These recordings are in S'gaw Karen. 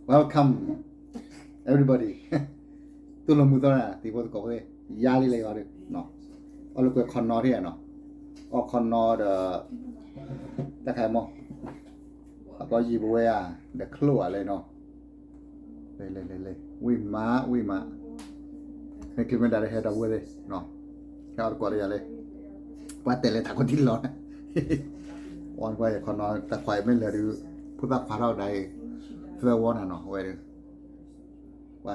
Welcome everybody. တူၢ်လိာ်မုာ်သီနၤ တံၤဖိသကိးဖိသ့ၣ်, ယါလံလၢယဂီၢ်ဒီး အီၣ်လၢကွဲခီနီထံၣ်နီၤ, အီၣ်ခီနီဒီး တၢ်ခါအံၤမီၢ် အကီယံာ်ပဝဲဧါ, ဒီးချိၣ်ဧါလဲၣ်နီၤ, လဲၤလဲၤလဲၤလဲၤ ဝံၣ်မးဝံၣ်မး, မ့ၢ်ချံမ့ၢ်ဒါဒီးဟဲဒီပုၢ်ဝဲၢ်သ့ၣ်, ဟဲအီၣ်တကိးလၢယၤလဲၣ်, ပှၤတဲလဲၤထးခိၣ်ထံလီ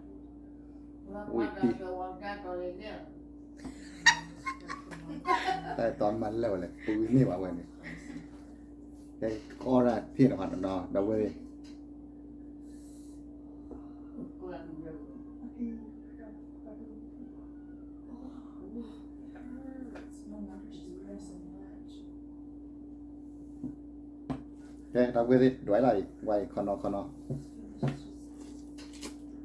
ၤ, အီၣ်ကွၢ်ယခ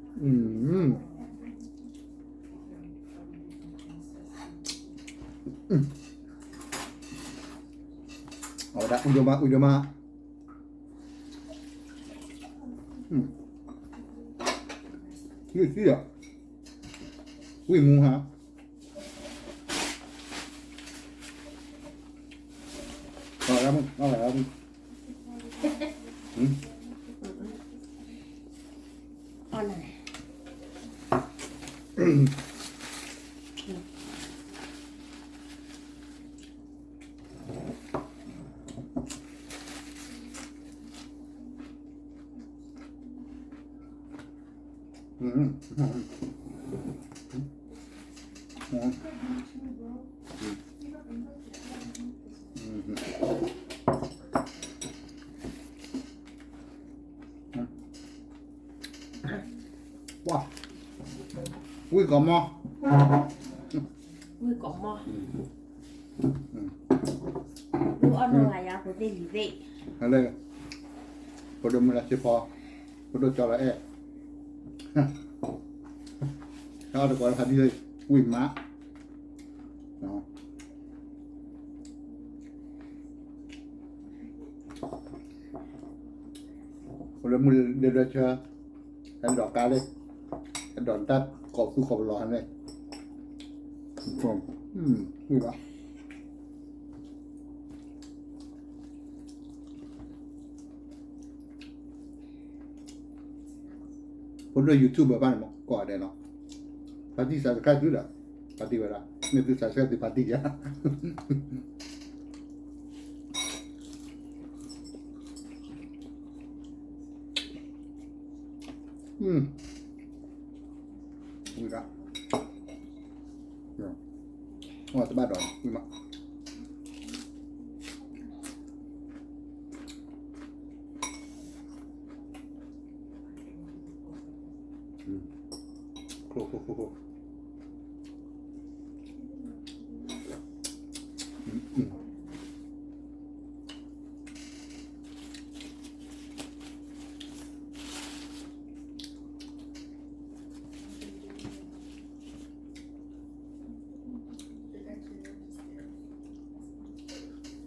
ီနီ တၢ်ခွါအံၤမ့ၢ်လဲၤဒုး ဖိသၣ်ခွါထီၣ်ကဒါအံၤ သၢဝီနၤနီၤ အဝဲဒုး ပှၤဆဲး ဝံၣ်တံၢ် တၢ်တီမၤလဲၢ်ဝဲလဲၣ် ပဝံၤန့ၢ်ဘၣ်ဝဲန့ၣ်, ကဲကီၢ်ဒၣ်ထံၣ်တဖၣ်နီၤ ဒီပုၢ်ဝဲၢ်သ့ၣ် ကဲ ဒီပုၢ်ဝဲၢ်သ့ၣ် ဒွဲလီၤအံၤ ဝဲအံၤ ခီနီခီနီ, အဝဲဒၣ်အူဒိၣ်မး အူဒိၣ်မး, မ့ၢ်သံဒီး ဝံၣ်မူဟါ အီၣ်ဂၤမုၢ် အီၣ်ဂၤမုၢ်, အီၣ်နၤ ဝံၣ်ကိးမီၢ်, ဝံၣ်ကိးမီၢ်, ဒ်အီၣ်နီၢ်ဂၤယၤဖိသ့ၣ်လံၤသ့ၣ်, ဟဲလၢ ဖိဒိၣ်မုၢ်လၢ်စ့ဖီ, ဖိဒိၣ်ကၠီလၢအဲၣ်, ဟဲအီၣ်တကိးလၢဖးဒံၣ်လၢ ဝံၣ်မး ဖိဒိၣ်မုၢ်လၢ်ဒၢဒၢဆၢ, ဟဲဒိးကါလၢ, ဟဲဒိးတၢ်ကိးသူၣ်ကိးပလီၢ်ဟဲန့ၣ်, ဝံၣ်ဘၣ် ဖိဒိၣ် YouTube ဘၣ်န့ၣ်မ့ၢ်ကိးဂၤဒဲးနီၤ, ဖါတံၢ် subscribe သုဒီး, ဖါတံၢ်ဝဲဒၣ်, မ့ၢ်သု subscribe သုဖါတံၢ်ယါ, ဝံၣ်ဒၣ်, အီၣ်တဘၣ်ဒီး ဝံၣ်မး ချိၣ်ချိၣ်ချိၣ်ချိၣ်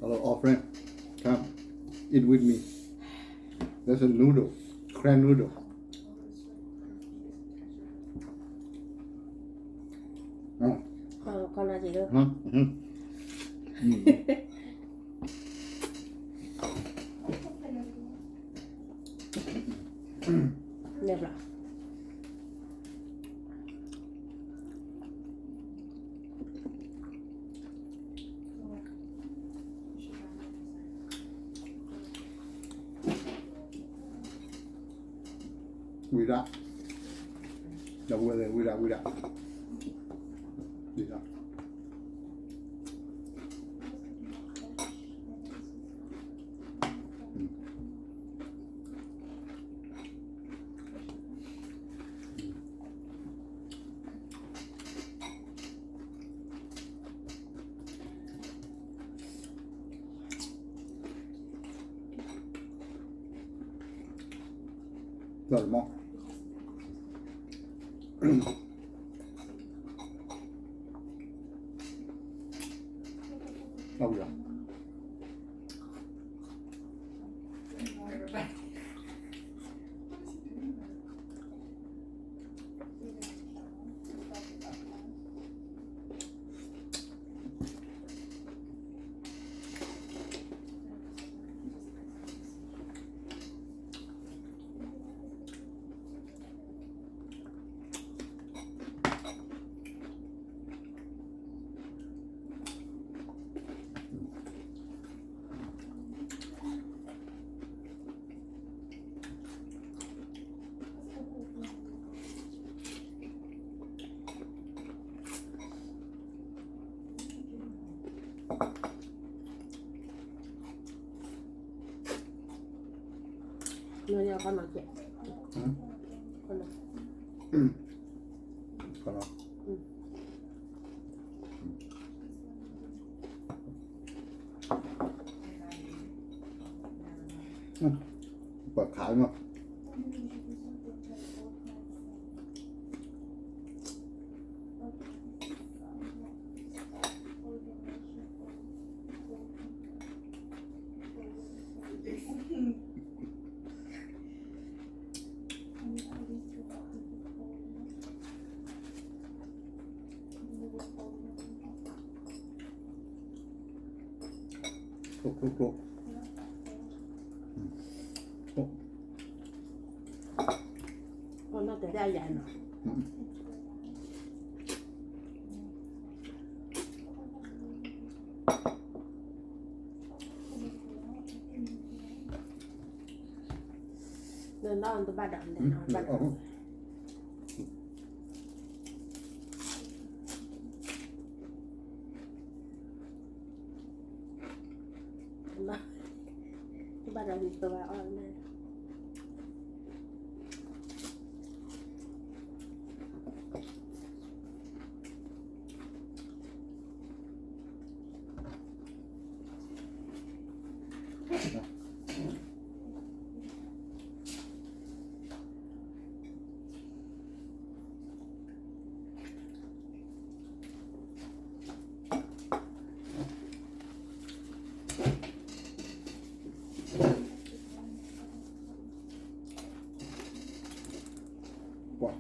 Hello, all friend. Come eat with me. That's a noodle, crab noodle. ဝံၤဒၣ်, ဒီပုၢ်ဝဲၢ်သ့ၣ် ဝံၤဒၣ် ဝံၤဒၣ်, ဝံၤဒၣ်. လီၤမး, အဝံၤလီၤ. နကခီနီၤကဲး, ခီနီၤ, ခီနီၤ, ပှၤခးနီၤ. ကျိၣ်ကျိၣ်ကျိၣ်, အီၣ်နီၢ်တဒၣ်ယၤနီၤ. နနီၢ်တဘၣ်ဒီး နနီၢ်တဘၣ်ဒီး တဘၣ်ဒီး နတဝဲအီၣ်န့ၣ် ပှၤ,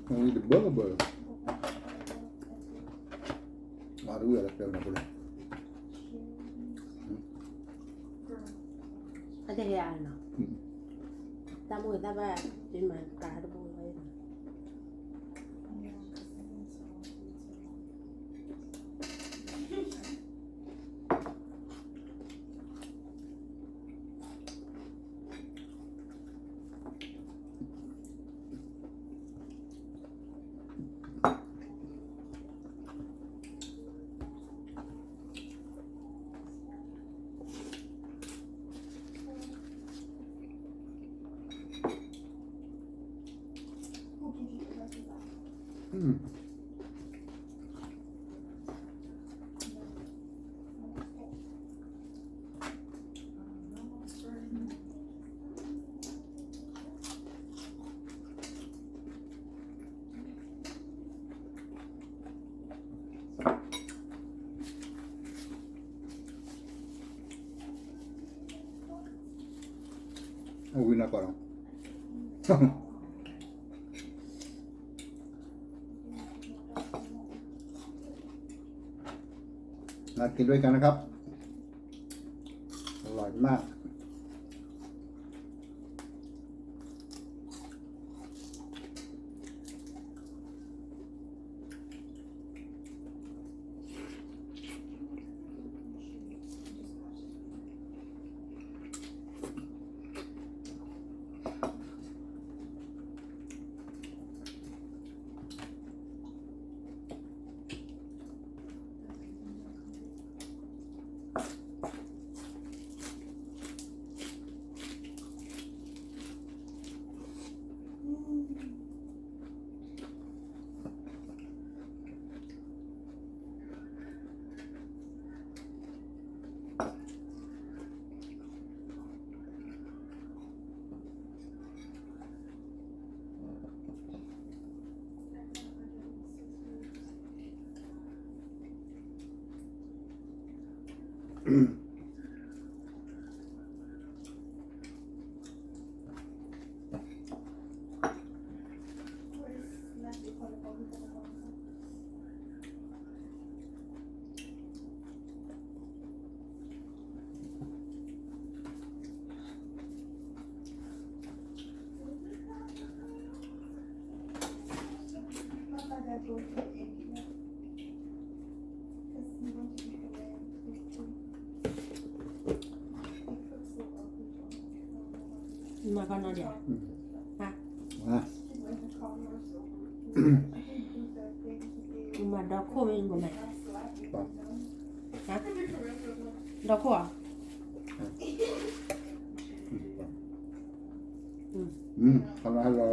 ဝံၤတဘၢဘၢ, အါတဝံၤလၢကျဲမနုၤဖိလဲၣ်, အတဟဲအါနီၤ, တၢ်မိၣ်ဝဲတၢ်ဘၣ်, ဒ်မၤကၤတဘိဝဲ အဝံၤနီၢ်ကီၢ်လီၤ, มากินด้วยกันนะครับ, อร่อยมาก. မၤကနီၤဒံး, ဟါ, မၤဒီခိၣ်မ့ၢ်မၤ, ဟါ, ဒီခိၣ်ဧါ. ခီနီဟဲလီၤလံ,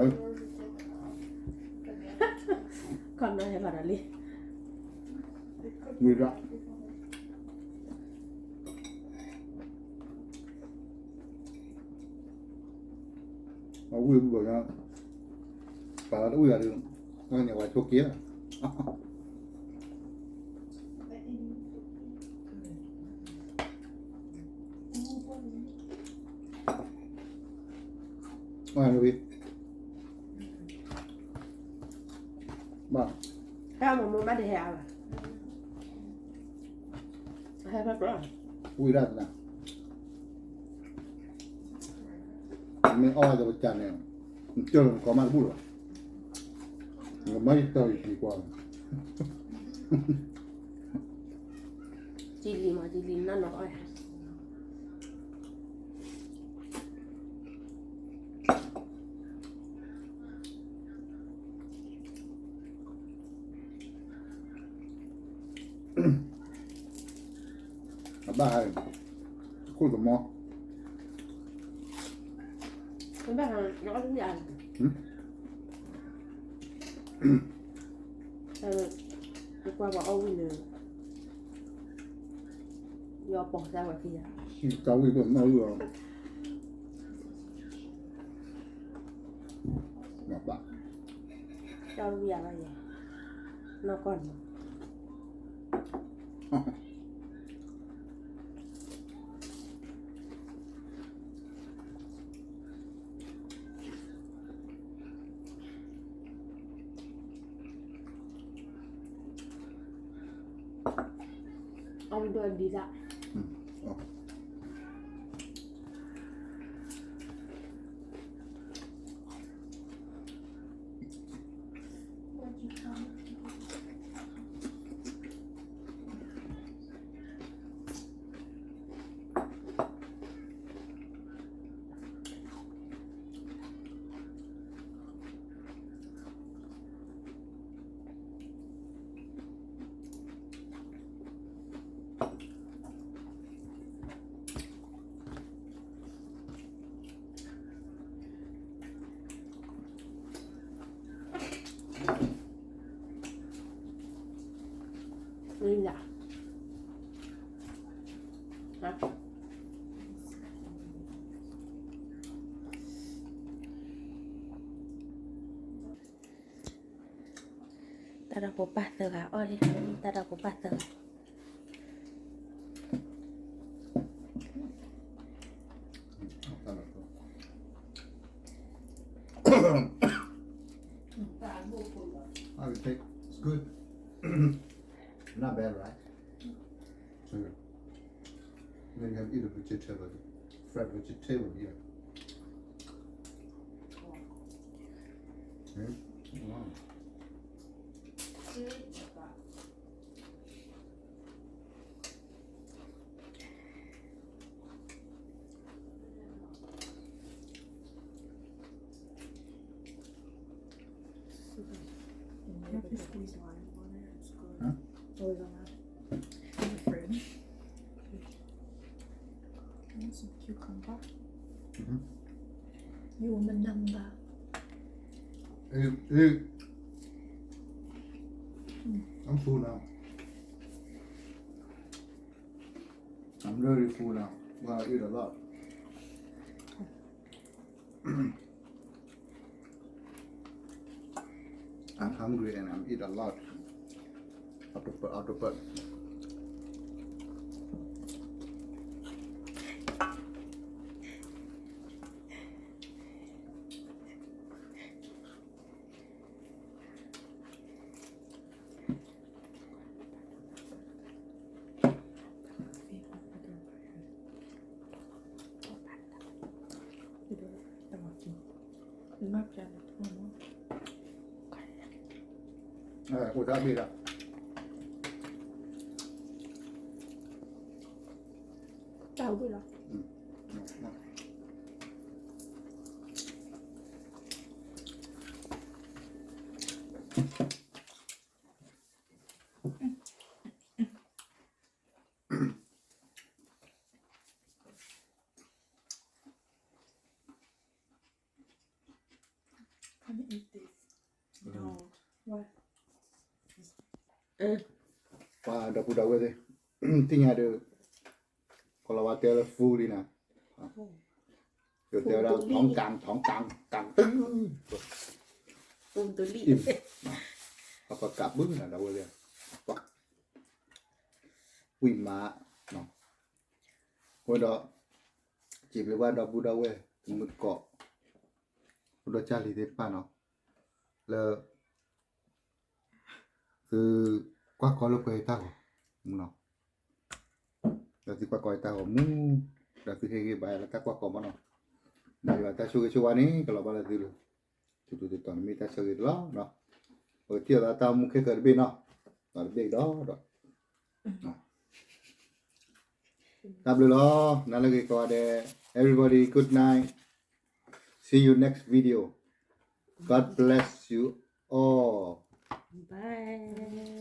ခီနီဟဲလီၤဒီးလံ, ဝံၤဒီး အဝံၣ်ဘၣ်ညါ, ပာ်လီၤတဝံၣ်ဘၣ်ဒီး, န့ၣ်ဝဲဆိးက့လီၤ. ဘၣ်, ဟဲမ့ၢ်မ့ၢ်ဘၣ်တဟဲအါဘၣ်, ဟဲဖဲကျီ, ဝံၤဒၣ်တနၤ, မ့ၢ်အီၣ်ဝဲဒီးပကၢ်န့ၣ်, နကၢၢ်လီၤနကီမးတဘူၣ်လီၤ, နကမၤယတၢ်ယသံကွၢ်, ကလံၤမး ကလံၤနီၢ်နီၢ်အီၣ်ယၤ အဘၣ်ဟဲ, ခိၣ်သမီ, ဘၣ်ဟဲ, ယအီၣ်တမ့ၢ်အါ, ယကွၢ်ပှၤအီၣ်ဝံၣ်န့ၣ်, ယအီၣ်ပိာ်သၣ်ဝဲခံယၤ, တၢ်ဝံၣ်ပိာ်နီၣ်ဝံၣ်အီၤ, မၤဘၣ်, တၢ်ဝံၣ်ယၤလီၤယၤ, နီၢ်ကီၢ်န့ၣ် အီၣ်ဒိၣ်ဒံးဒၣ်, တၢ်ဒီး ဖိပၢ်သၢဂၤအီၣ်လံ, တၢ်ဒီး ဖိပၢ်သၢဂၤ How you take? It's good. Not bad, right? So, then you have eat a vegetable, fried vegetable here. Hmm? Wow. You have to squeeze lime on it. It's good. Huh? Always on that. In the fridge. I want some cucumber. Mm-hmm. You want the number? Hey, hey. Mm. I'm full now. I'm really full now. Wow, I eat a lot. I'm hungry and I'm eat a lot. Octopus, octopus. ပှၤဒီပုၢ်ဒီဝဲၢ်သ့ၣ်, သ့ၣ်ညါဒီး ကလီၤဝါတဲလၢ full လံနၤ, ယတဲဝဲဒၣ် ထီကၣ် ထီကၣ် ကၣ်တု, အပကးဘုနၤဒီဝဲၢ်သ့ၣ်, ဝံၣ်မး, အဃိဒီး စံးဘျုးဘၣ်ဒီပုၢ်ဒီဝဲၢ် သုမုၢ်သကိး ဖိဒိၣ်ကၢ်လံၤသ့ၣ်တဖၣ်နီၤ, လၢ သုကွၢ်ကီလၢပှဲၤတၢ်ဂီၤမူနီၤ, ဒီးသုကွၢ်ကီတၢ်ဂီၤမူ, ဒီးသုဟ့ၣ်ဂံၢ်ဘါလၢတၢ်ကွၢ်ကီမးနီၤ, ဒီးယွၤတၢ်ဆိၣ်ဂ့ၤဆိၣ်ဝါန့ၣ် ကလီၤဘၣ်လၢသုလိၤ, ထူးထူးတီၤတီၤန့ၣ်မ့ၢ်တၢ်ဆိၣ်ဂ့ၤတလီၤနီၤ, ပကထံၣ်လိာ်သးတၢ်အိၣ်မူခဲကၢၤတဘ့ၣ်နီၤ, ဒီးတဘ့ၣ်ကဒီးဒီး တၢ်ဘျုးလီၤ, နၤလၢဂ့ၤကိးဂၤဒဲး, everybody good night, see you next video, God bless you all, bye.